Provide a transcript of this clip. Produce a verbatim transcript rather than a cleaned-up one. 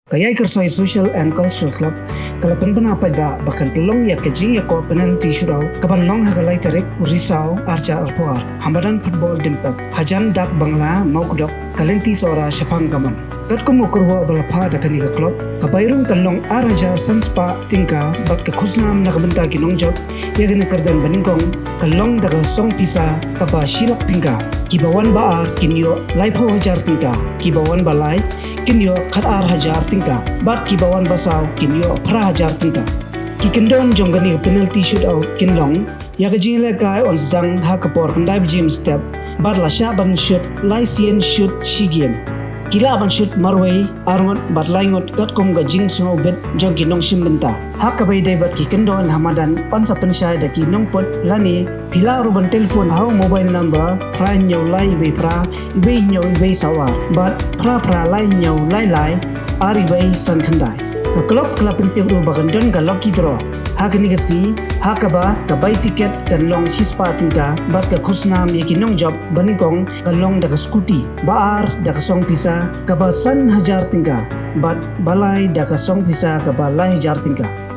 Ka Iaikyrsoi Social and Cultural Club ka la pynbna paidbah ba kan pynlong ïa ka jingïakop penalty shootout kaban long ha ka lai tarik u Risaw arhajar arphew ar ha madan football Dimpep hajan dak Bangla Mawkdok, ka lynti Sohra shaphang ka mon. Katkum u kyrwoh ba la phah da kane ka club, ka bai rung kan long arhajar sanspah tyngka bad ka khusnam na ka bynta ki nongjop ïa kane ka kyrdan banyngkong ka long da ka song pisa kaba shi lak tyngka. Kiba wan ba ar kin ïoh laiphew hajar tyngka, kiba wan ba lai kin ïoh khatar hajar tyngka bad kiba wan ba saw kin ïoh phra hajar tyngka. Ki kyndon jong kane ka penalty shootout kin long ïa ka jingïalehkai yn sdang ha ka por khyndai baje mynstep bad la shah ban shoot lai sien shoot shi game. Ki lah ban shoot marwei, arngut bad laingut katkum ka jingsngewbit jong ki nongshim bynta. Ha kaba ïadei bad ki kyndon ha madan yn sa pynshai da ki nongput lane phi lah ruh ban telephone ha u mobile number phra hynñiew lai iwei phra iwei hynñiew iwei saw ar bad phra phra lai hynñiew lai lai ar iwei san khyndai. Ka club ka la pyntip ruh ba kan don ka lucky draw ha kane ka sngi ha kaba ka bai tiket kan long shispah tyngka bad ka khusnam ïa ki nongjop banyngkong ka long da ka scooty, ba ar da ka song pisa kaba san hajar tyngka bad ba lai da ka song pisa kaba lai hajar tyngka.